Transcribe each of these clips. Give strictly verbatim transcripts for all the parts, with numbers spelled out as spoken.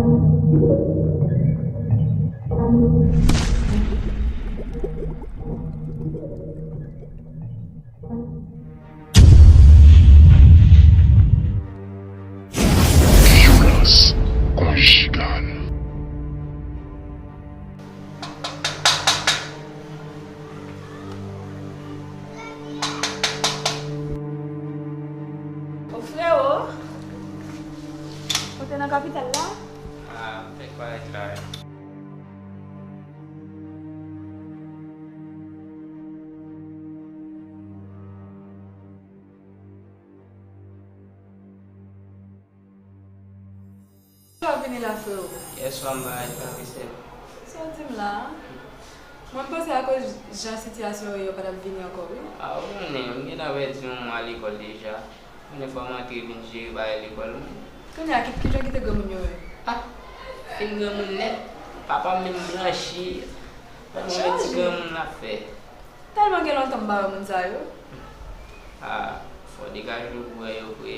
Vyolans konjigal. O frewo, ou te nan kapital la? Ah, m fèk parèt la wi. Sa w vini la, frewo? Yèswa m pa al travèse l. Sa w di m la a? Mwen m panse akoz jan sitiyasyon yo ye, yo pa t ap vini ankò wi. A, ou konnen, m gentan pèdi yon mwa lekòl deja. Konnen fò m antre vin jere bagay lekòl mwen. Kounye a, ki, ki jan ki te granmoun yo ye? Ah, fin granmoun nèt. Papa m menm blanchi. Gad yon ti granmoun l ap fè. Tèlman gen lontan m pa wè moun sa yo. Ah, fò w degaje w pou w wè yo vre.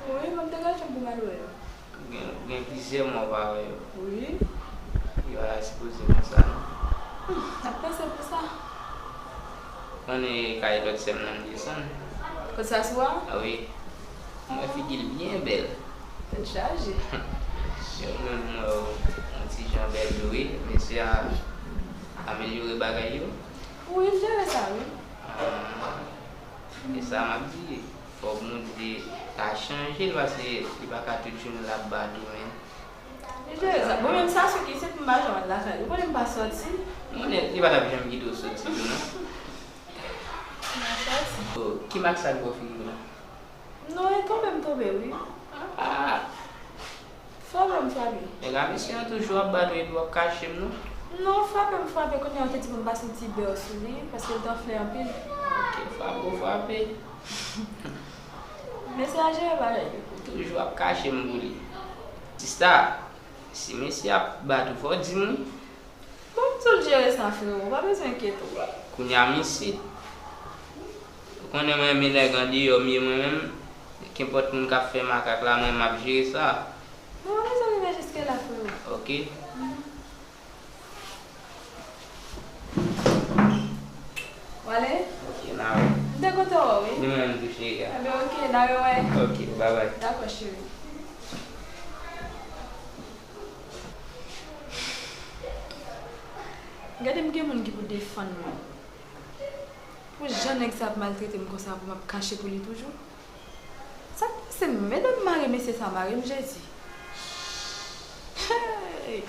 Wi, m ap degaje m pou m al wè yo. Gen, gen plizyè mwa w pa wè yo. Wi. Yo pa ta sipoze konsa non. Hmm, n ap panse pou sa. Ou konnen kay lòt sè m nan m desann. Kot sa sou a? Ah wi. M wè figi l byen bèl. Tèt chaje. Yo menm m wè yo yon ti jan bèl tou wi. Mesye a amelyore bagay yo. Wi, l jere sa wi. Ah, e sa m ap di. Fòk Bondye ta chanje l, paske li pa ka tout jounen l ap bat ou, men. Li jere sa. Bon, menm sa sou ki se pou m pa janm al lakay li. Ou konnen m pa sòti. M konnen li pa t ap janm kite w sòti tou, non. M pa sòti. Oh, ki mak sa gen bò figi w la? Non, e tonbe m tonbe, wi. Ah. Frape m frape. Nèg a mesye an toujou ap bat ou epi w ap kache m non. Non, frape m frape. Kounye a ou te di pou m pase yon ti bè sou li, paske l t anfle anpil. Ok, frape ou frape. Mesye a jere bagay yo. Ou toujou ap kache m pou li. Sista, si mesye ap bat ou, fò w di m wi. Bon, m di w l jere sa, frewo, ou pa bezwen enkyete w. Kounye a m isit. Ou konnen mwen renmen nèg andeyò m ye mwen menm. Kenpòt moun k ap fè makak la, mwen m ap jere sa. Mwen pa bezwen rive jiske la, frewo. Ok. Mhm. W ale? Ok, n a wè. M te kontan wè w, wi. Ni mwen menm tou, cheri a. Enben, ok, n a rewè. Ok, babay. Dakò, cheri. Gade m gen moun ki pou defann mwen. Pou jan nèg sa ap maltrete m konsa pou m ap kache pou li toujou. Sa k pase m? Medam mare mesye sa mare m Jezi. Hey!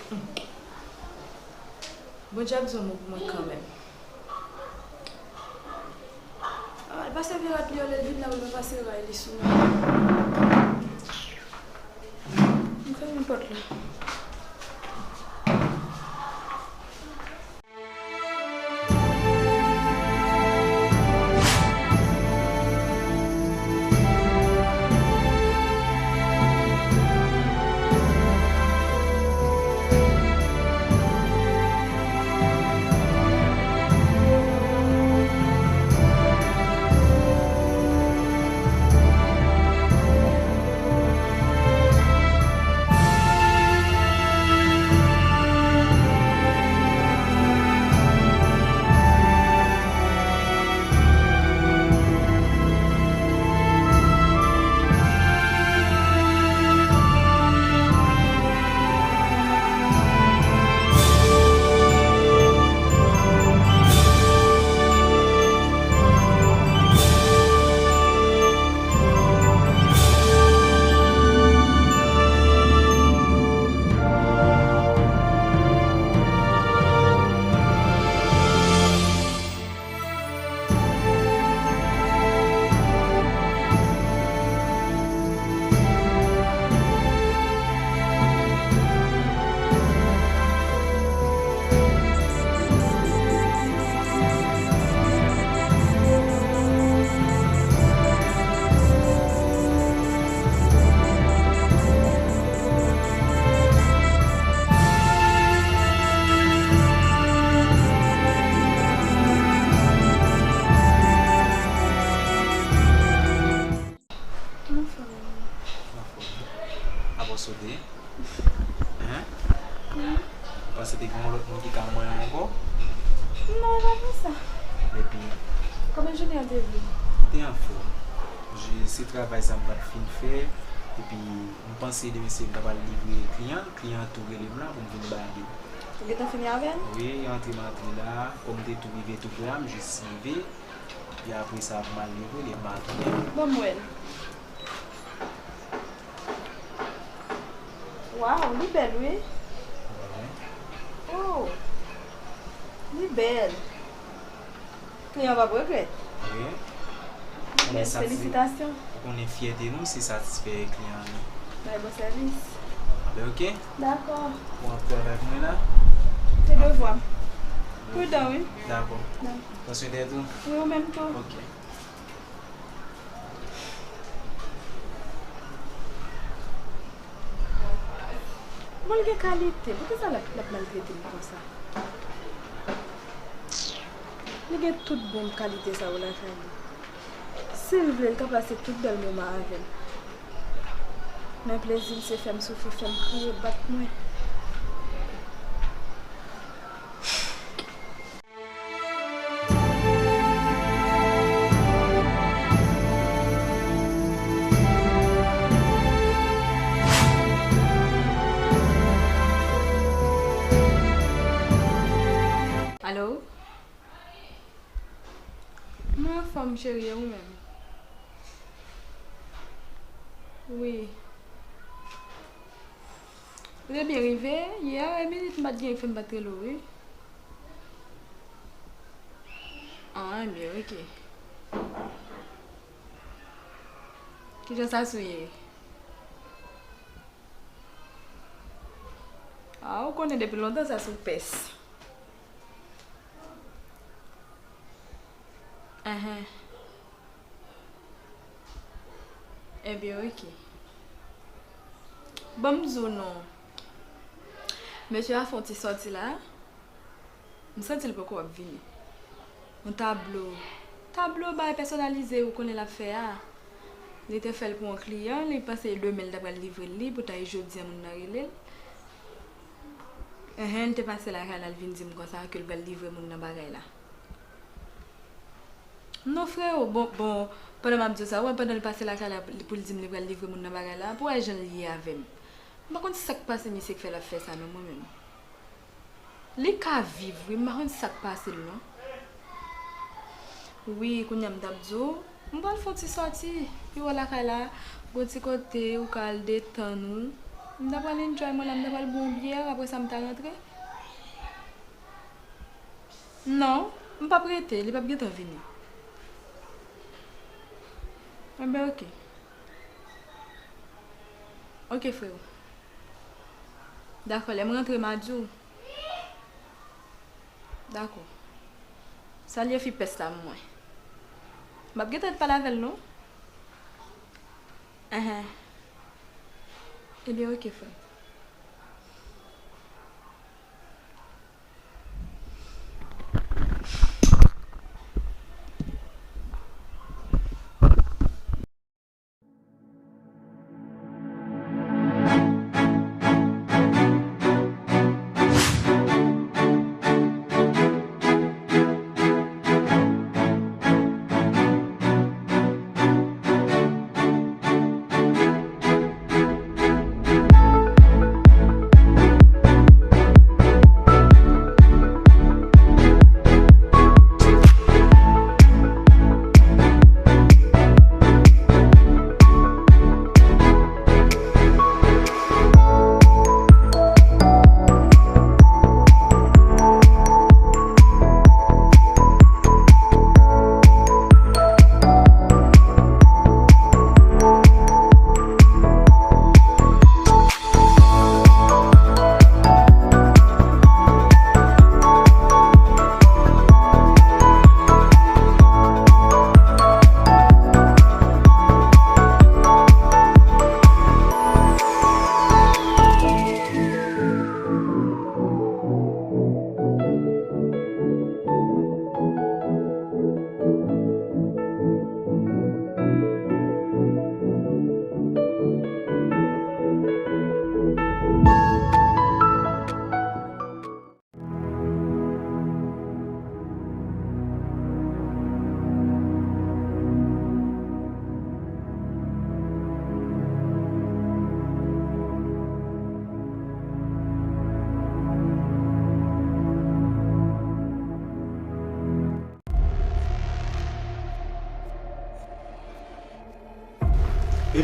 Bondye ap di yon mo pou mwen kanmenm. Al pase vye rad li yo lè l vin la pou l pa pase ray li sou mwen. M fèmen pòt la. Paske te gen yon lòt moun ki ka manyen ankò. Non, e pa pou sa. Epi, kòman jounen an te vin? Li te anfòm. Je, se travay sa m pa t fin fè. Epi, m panse demen se m ta pral livre kliyan. Kliyan an tou rele m la pou m vin ba li. Ou gentan fini avè l? Wi, antre m antre la. Kòm m te tou rive tou prè a, m jis rive. Epi apre sa, pou m al livre l, epi m al tounen. Ban m wè l. Waw, li bèl, wi. Oh, li bèl. Kliyan p ap regrèt. Wi. Li bèl, felisitasyon. Ou konnen fyète nou, se satisfè kliyan nou. Bay bon sèvis. Anben, oke. Dakò. Ou ap travay pou mwen la? Se devwa m. Pridan, wi. Dakò. Dakò. Pran swen tèt ou. Wi, ou menm tou. Oke. Bon, l gen kalite. Poukisa l ap, l ap maltrete m konsa? Li gen tout bon kalite sa yo lakay li. Si l vle, l ka pase tout bèl moman avè m. Men plezi l se fè m soufri, fè m kriye, bat mwen. Alo? Mwen anfòm, cheri, e ou menm? Wi. Ou te byen rive yè, e minit m pa t gen fè m pa t rele w, wi. Ah, enben, oke. Kijan Sasou ye? Ah, ou konnen depi lontan Sasou pès. Enhen. Enben, oke. Ban m di w non. Mesye a fè yon ti sòti la. M santi l poko ap vini. Yon tablo. Tablo bagay pèsonalize ou konnen l ap fè a. Li te fè l pou yon kliyan, li panse demen l ta pral livre l li, poutan e jodi a moun nan rele l. Enhen, l te pase lakay la, l vin di m konsa ke l pral livre moun nan bagay la. Non, freo, bon, bon, pandan m ap di w sa, ou wè, pandan l pase lakay la pou l di m li pral livre moun nan bagay la, pou w wè jan l ye avè m. M pa konn sa k pase misye k fè l ap fè sa non, mwen menm. Li ka viv, wi, m pa konn sa k pase l non. Wi, kounye a m t ap di w, m pral fè yon ti sòti, pi wè lakay la, gon ti kote ou ka al detann ou. M ta pral enjoy mwen la, m ta pral bwè yon byè, apre sa m ta rantre. Non, m p ap rete, li p ap gentan vini. Enben, oke. Oke, freo. Dakò, lè m rantre, m a di w. Dakò. Salye fi pès la pou mwen. M ap gentan pale avè l, non? Enhen. Ebyen, oke, frè m.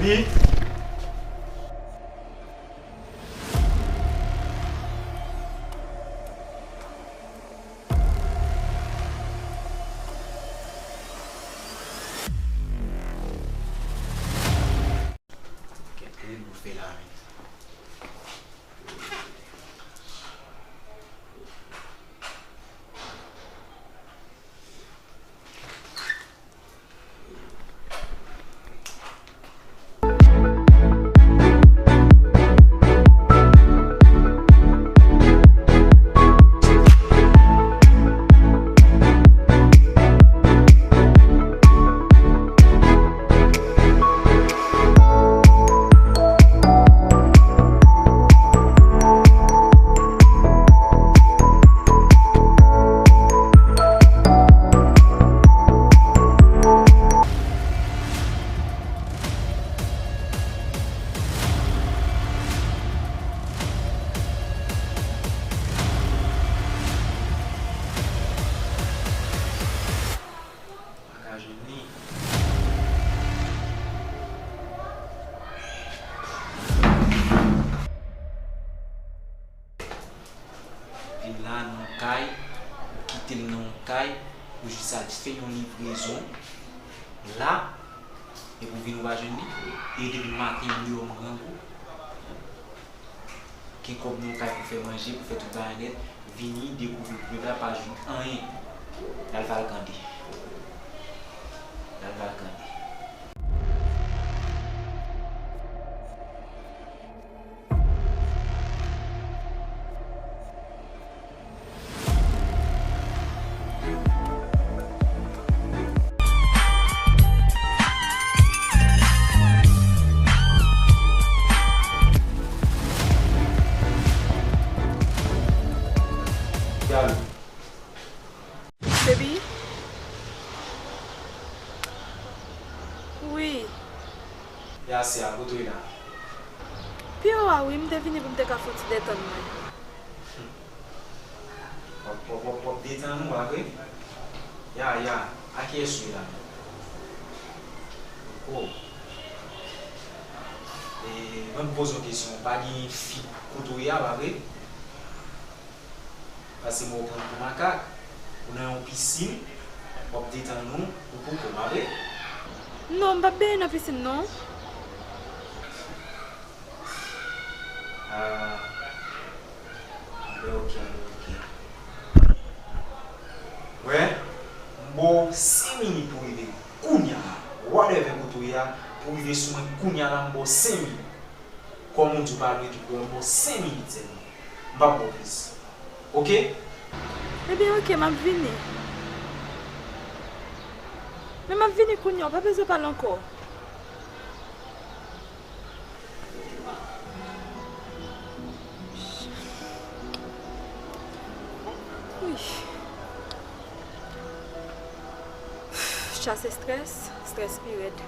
Wi. Kèt, gade boufe la menm. Pa ka jwenn li. Vin la nan yon kay, ou kite l nan yon kay, ou jis al fè yon livrezon la, epi ou vin ou pa jwenn li, e depi maten m deyò m grangou. Gen kòb nan kay pou fè manje, pou fè tout bagay nèt, vini, dekouvri pwodui a, pa jwenn anyen. L al valkande. L al valkande. Baby? Wi. Yasya, kote w ye la? Pi wo a wi, m te vini pou m te ka fè yon ti detann mwen. W ap, w ap, w ap, w ap detann ou, pa vre? Ya, ya, a kiyès ou ye la menm? Oh. E, ban m poze w kesyon, pa gen fi kote w ye a, pa vre? Pase mwen w pran pou makak, ou nan yon pisin, w ap detann ou, ou pou kò w, pa vre? Non, m p ap benyen nan pisin, non. Ah. Anben, oke, anben, oke. Wè, m ba w senk minit pou w rive kounya la. Whatever kote w ye a, pou w rive sou mwen kounya la, m ba w senk minit. Kòm ou di w pa lwe tout lè, m ba w senk minit sèlman. M p ap ba w plis. Oke? Ebyen, oke, m ap vini. Men m ap vini kounya, w pa bezwen pale ankò. Wi. Chase strès, strès pi rèd.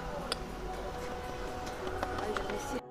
Ay, mesye.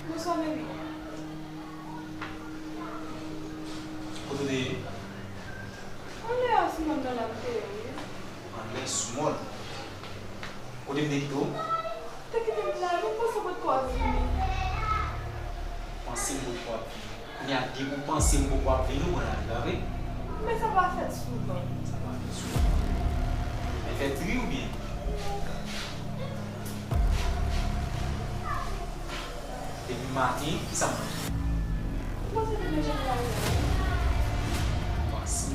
Bonswa, baby. Kote w te ye? Anlè a, sou mòn nan la m te ye, wi. Anlè sou mòn? Kote m te kite w? Te kite m la, men m panse w potko ap vini. Panse m potko ap vini. Kounye a, depi w panse m poko ap vini, ou pran lavi, pa vre? Men sa pa fèt souvan. Sa pa fèt souvan. Fè tri oubyen? Depi maten, kisa m manje? Ou panse ke manje m la ye? Pase.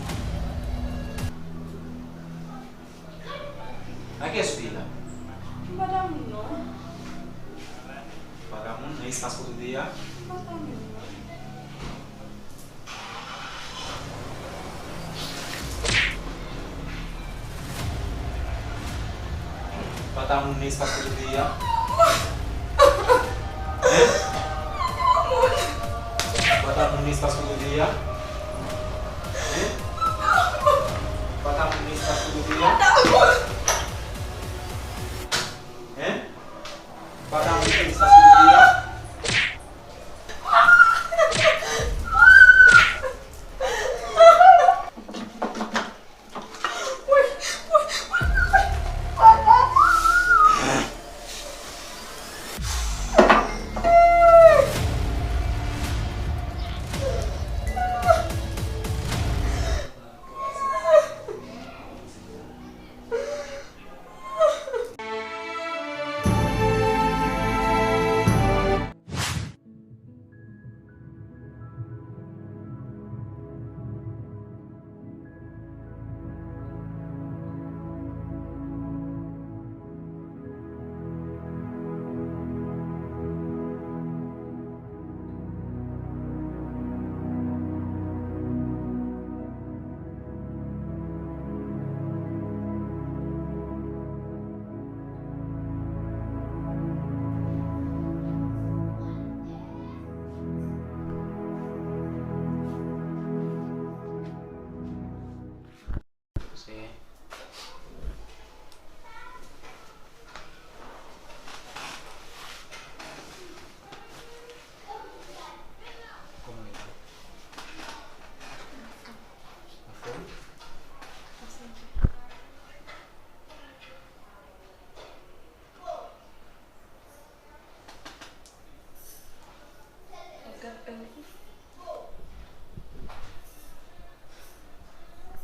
Nan kiyès ou te ye la? M pa t a moun non. Ou pa t a moun nan espas kote ou te ye a? M pa t a moun non. Pa t a moun nan espas kote w te ye a? Hein? Pa t a moun nan espas kote w te ye a? Hein? Pa t a moun nan espas kote w te ye a? Hein? Pa t a moun nan espas kote w te ye a? Kòman w ye la? Anfòm?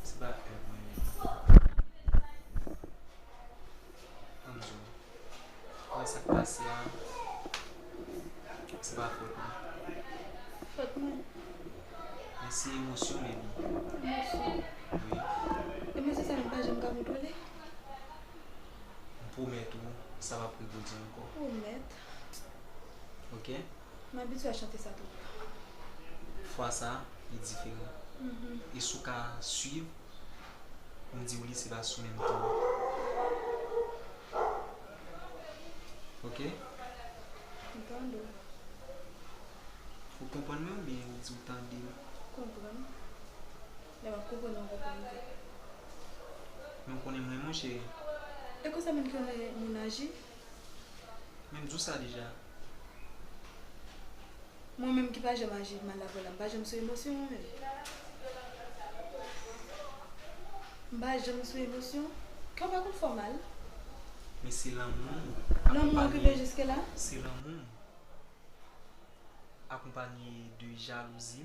Se pa èv mwen menm. Ann di w, wè sa k pase a, se pa fòt mwen. Fòt mwen? Men se emosyon m ye. Emosyon? Wi. Emosyon sa menm pa janm ka kontwole? M pwomèt ou, sa p ap repwodui ankò. Pwomèt? Oke? M abitye a chante sa tout tan. Fwa sa, li diferan. Mhm. E si w ka swiv, m di w li se pa sou menm ton. Oke? M tande w. Ou konprann mwen oubyen ou di w tande m? Konprann. Lè m ap konprann ou, m konprann tou. Men w konnen m renmen w, cheri. E konsa menm ke yon moun aji? Men m di w sa deja. Mwen menm ki pa janm aji mal avè w la, m pa janm sou emosyon mwen menm. M pa janm sou emosyon. Kè w pa konn fè w mal. Men se lanmou m akonpanye. Lanmou an rive jiske la? Se lanmou m akonpanye de jalouzi m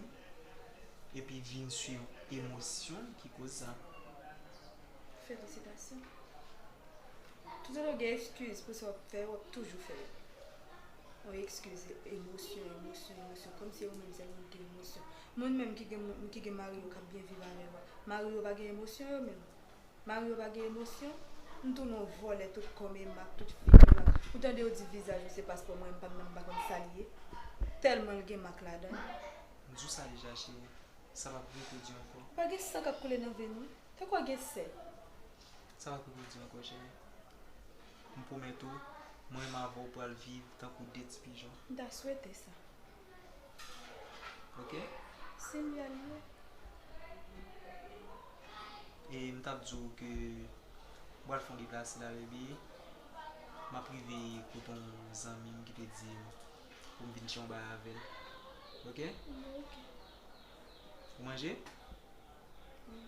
epi vin swiv emosyon m ki koz sa. Felisitasyon. Toutotan w gen eskiz pou sa w ap fè, w ap toujou fè yo. Yon eskiz, emosyon, emosyon, emosyon. Kòmsi e ou menm sèlman ki gen emosyon. Moun menm ki gen, ki gen mari yo k ap byen viv avè yo a, mari yo pa gen emosyon yo menm? Mari yo pa gen emosyon? M tounen yon vòlè tout kò m e mak, tout figi m mak. Ou tande yo di vizaj ou se paspò mwen, m pa, m pa konn sa l ye. Tèlman l gen mak ladan l. M di w sa deja, cheri. Sa p ap repwodui ankò. Pa gen san k ap koule nan venn ou? Tankou w gen sè. Sa p ap repwodui ankò, cheri. M pwomèt ou, mwen menm avè w pral viv tankou de ti pijon. M ta swete sa. Oke? Se m y al ye. E m t ap di w ke m pral fè yon deplase la, baby. M ap rive kote yon zanmi m ki te di m pou m vin fè yon bagay avè l. Oke? Bon, oke. Ou manje? Wi.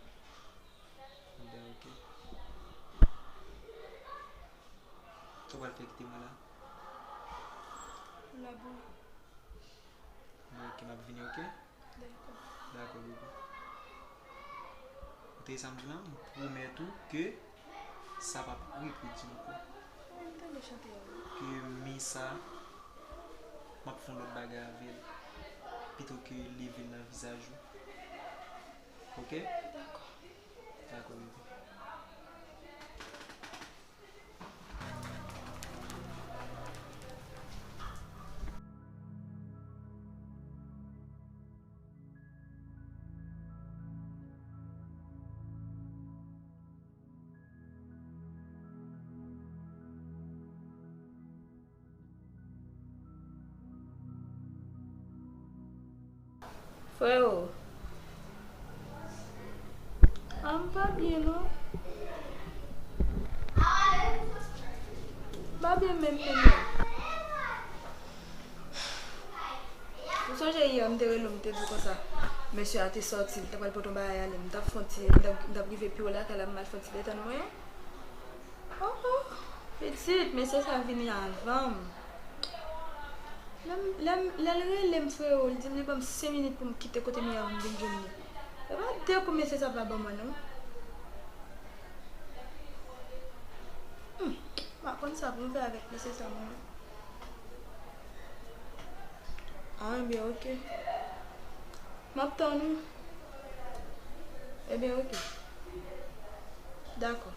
Bon, oke. Sa w pral fè kite mwen la? Labou. Bon, oke, m ap vini, oke? Dakò. Dakò, bebe. Ou tande sa m di w lan? M pwomèt ou ke Sa p ap repwodui ankò. Mwen tande chante a wi. Ke men sa, m ap fè yon lòt bagay avè l, pito ke leve l nan vizaj ou. Oke? Dakò. Dakò, bebe. Freo, a m pa byen non. M pa byen menm menm non. Ou sonje yè m te rele w, m te di w konsa, mesye a te sòti, li ta pral pote yon bagay ale, m t ap fè yon ti, m t ap, m t ap rive pi wo lakay la, m al fè yon ti detann mwen. Oh, oh, pitit, mesye sa vini avan m. Lè m, lè m, lè l rele m, freo, li di m li ban m senk minit pou m kite kote m ye a pou m vin jwenn li. E pa de kou mesye sa pa ban mwen non. Hmm, m pa konn sa pou m fè avèk mesye sa mwen. Ah, ebyen, oke. M ap tann ou. Ebyen, oke. Dakò.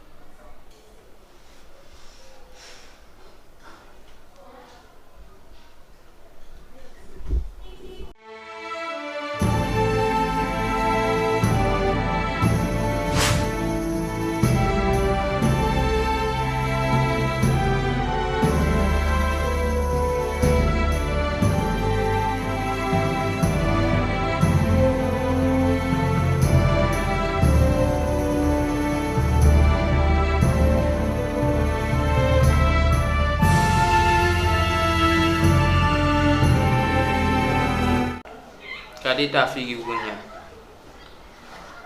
Gade eta figi w kounye a.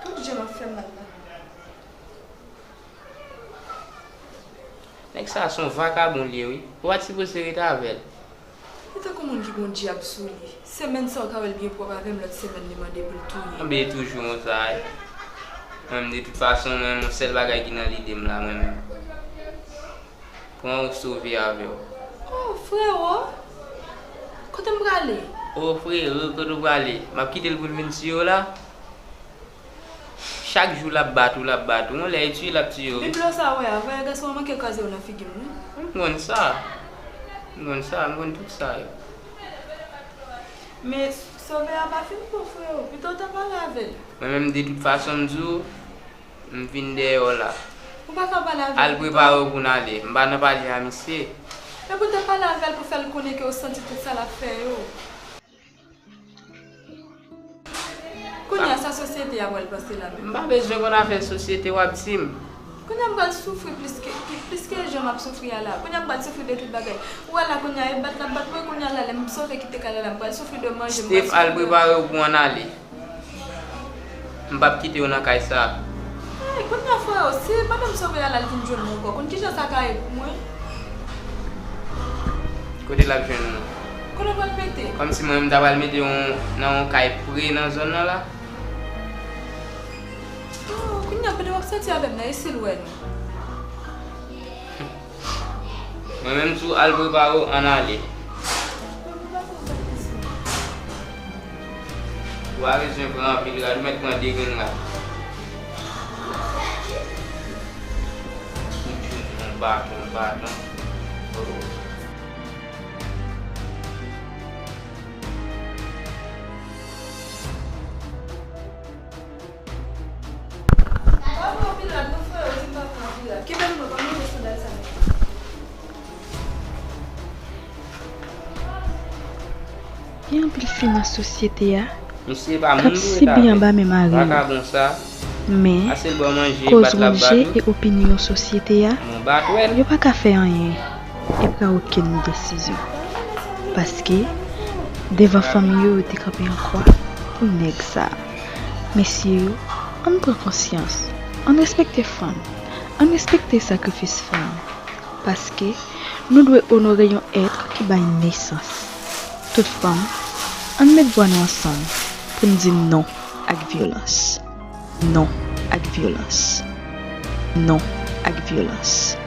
Tout jan m ap fè mal la. Nèg sa a se yon vakabon li ye wi. Ou pa t sipoze rete avè l. Li tankou moun ki gen yon dyab sou li. Semèn sa a ou ka wè l byen pwòp avè m, lòt semèn li mande pou l touye m. Anben e toujou konsa wi. Mwen menm de tout fason, mwen menm yon sèl bagay ki nan lide m la, mwen menm. Pran ou sove avè w. Oh, freo! Kote m prale? Oh, freo, kote w prale? M ap kite l pou l vin tiye w la? Chak jou l ap bat ou, l ap bat ou. Yon lè e tiye l ap tiye w wi. Biblo sa w wè a, vwayè gason an manke kraze w nan figi m wi. M konn sa. M konn sa, m konn tout sa yo. Men sovè a pa fin bon, freo. Pito w ta pale avè l. Mwen menm de tout fason m di w, m vin dèyè w la. Ou pa ka pale avè l pito? Al prepare w pou n ale. M pa nan pale a misye. Epi w te pale avè l pou fè l konnen ke w santi tout sa l ap fè yo. Kounye a sa sosyete a pral panse la menm? M pa bezwen konn afè sosyete w ap di m. Kounye a m pral soufri plis ke, plis ke jan m ap soufri a la. Kounye a m pral soufri de tout bagay. Ou wè la kounye a e bat l ap bat mwen, kounye a la lè m sove kite kay la la, m pral soufri de manje, m pral soufri de. Steph, al prepare w pou ann ale. M p ap kite w nan kay sa a. Hey, kounye a freo, si pandan m sove a la l vin jwenn mwen ankò, konn kijan sa ka ye pou mwen? Kote l ap jwenn ou? Kote w pral mete? Kòmsi mwen menm m ta pral mete w nan yon kay pre nan zòn nan la? Oh, kounye a pandan w ap sòti avè m nan, e si l wè nou? Mwen menm tou al prepare w ann ale. Ou pa bezwen pran anpil rad, ou mèt pran de grenn rad. Yon baton, yon baton. Oh. Gen anpil fi nan sosyete a k ap sibi anba men mari yo. Men, koz wonje e opinyon sosyete a, yo pa ka fè anyen e pran okenn desizyon. Paske, devan fanmi yo, yo te kanpe an kwa pou nèg sa a. Mesye yo, ann pran konsyans, ann respekte fanm, ann respekte sakrifis fanm, paske nou dwe onore yon èt ki bay nesans. Tout fanm, ann met vwa nou ansanm pou n di non ak vyolans. Non ak vyolans. Non vyolans.